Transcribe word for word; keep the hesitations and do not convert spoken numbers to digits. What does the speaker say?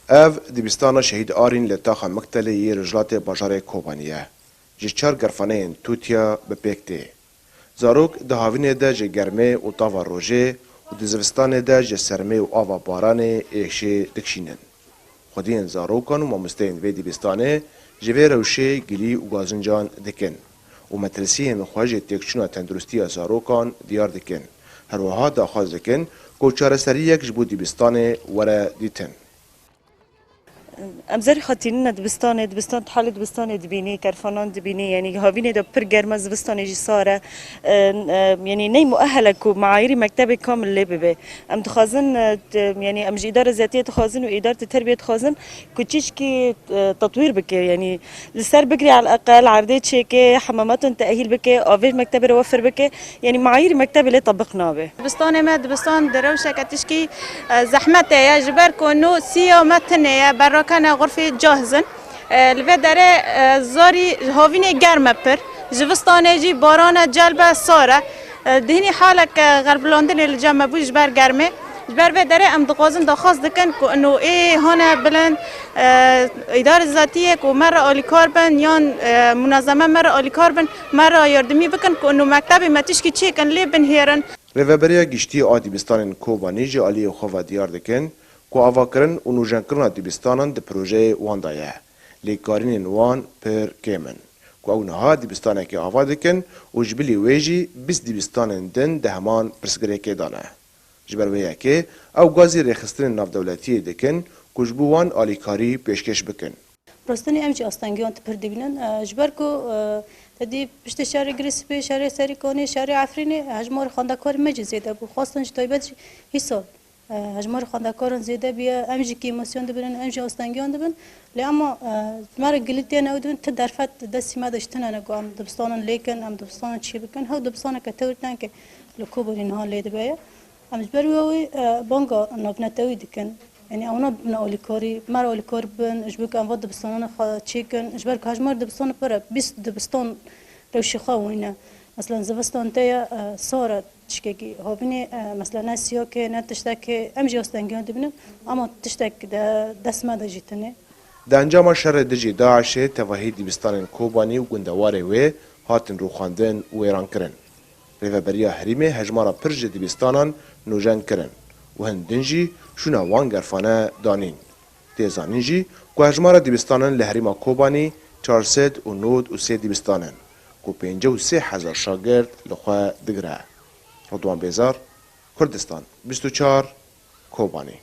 Ev dibistana Şehîd Arîn li taxa Miktelê yê rojhilatê bajarê Kobanî ye. Ji çar gerfaneyên tûtiya bi pêk tê. Zarok di havînê de ji germê û tava rojê û di zivistanê de ji sermê û ava baranê êşê dikişînin. Xwediyên zarokan û mamosteyên vê dibistanê ji vê rewşê gilî û gazincan dikin û metirsiyên xwe ji têkçûna tenduristiya zarokan diyar dikin. Her wiha daxwaz dikin ku çareseriyek ji bo dibistanê were dîtin. Em zerî xwe tînine dibistanê, dibistan, halê dibistanê dibînî, kerfanan dibînî, yanî havînê de pir germ e, zivistanê jî sar e. E, e, yanî ney muehel e ku meayîrî mektebê kamil lê bibe. Em dixwazin, e, t-, yanî em ji îdara ziyatiyê dixwazin û îdara terbiyê dixwazin ku çîşkî, e, tetwîr bike, yanî li ser bigirê eleqel erdê çêke, hemamatên tehîl bike, avê mektebê re wefir bike, yanî meayîrî mektebê lê tebiq nabe. Dibistanê me dibistan di rewşeke tişkî, e, zehmetê ye, ji ber ku nû siya me tinê ye, berrakene xurfî cahizin. E, li vê derê, e, zarî havînê germ e pir. Ji vistanê jî barane celbe sar e. E, di hinî haleke xerbilandinê li cem me bû ji ber germê. Ji ber vê derê em dixwazin daxwaz dikin ku ino ê hane bilind, e, îdare zatiyê ku me re alîkar bin yan, e, munazeme me re alîkar bin, me re yardimî bikin ku ino mektebê me tişkî çêkin lê binihêrin. Rêveberiya Giştî a Dibistanên Kobanî ji aliyê xwe ve diyar dikin ku avakirin û nûjenkirina dibistanan di projeyê wan de ye, lê karînên wan pir kêm in, ku ew niha dibistanekê ava dikin û ji bilî wê jî bîst dibistanên din di heman pirsgirêkê de ne. Ji ber wê yekê ew gazî rêxistinên navdewletiyê dikin ku ji bo wan alîkarî pêşkêş bikin. Rostinî em jî astengiyan tu pir dibînin. E, ji ber ku, e, te dî piştî şerê Girê Spî, şerê Serîkanê, şerê Efrînê, hejmarê xwendekarê me jî zêde bû. Xwestin ji taybet jî hîsal, e, hejmarê xwendekaran zêde bûye. Em jî kêmasyon dibînin, em jî astengiyan dibin. Lê ema, e, me re gilî têne ew dibin, ti derfet destî me de ji tune ne ku em dibistanan lêkin, em dibistanan çê bikin. Hew dibistaneke tewr tenke li Kobanî niha lê dibe ye. Em ji ber wê wî, e, banga navnetewî dikin. Yanî ew nabin alîkarî, me re alîkar bin, ji bo ku em va dibistanana xwe çêkin. Ji ber ku hejmar dibistana pir e, bîst dibistan rewşê xwe wîne. Meselen zivistan te ye, e, sar e tiştekî. Havînê, e, meselen ne siyakê, ne tiştekê, em jî astengiyan dibînin. Ama tiştek de dest me de jî tune. Di encama şerê dijî DAIŞê tevahî dibistanên Kobanî û gundewarê wê hatin rûxandin û wêrankirin. Rêveberiya herêmê hejmara pir ji dibistanan nûjen kirin û hin din jî şûna wan gerfane danîn. Tê zanîn jî ku hejmara dibistanan li herêma Kobanî çar sed û nod û sê dibistan in ku pêncî û sê hezar şagirt li xwe digire. Ridwan Bêzar, Kurdistan bîst û çar, Kobanî.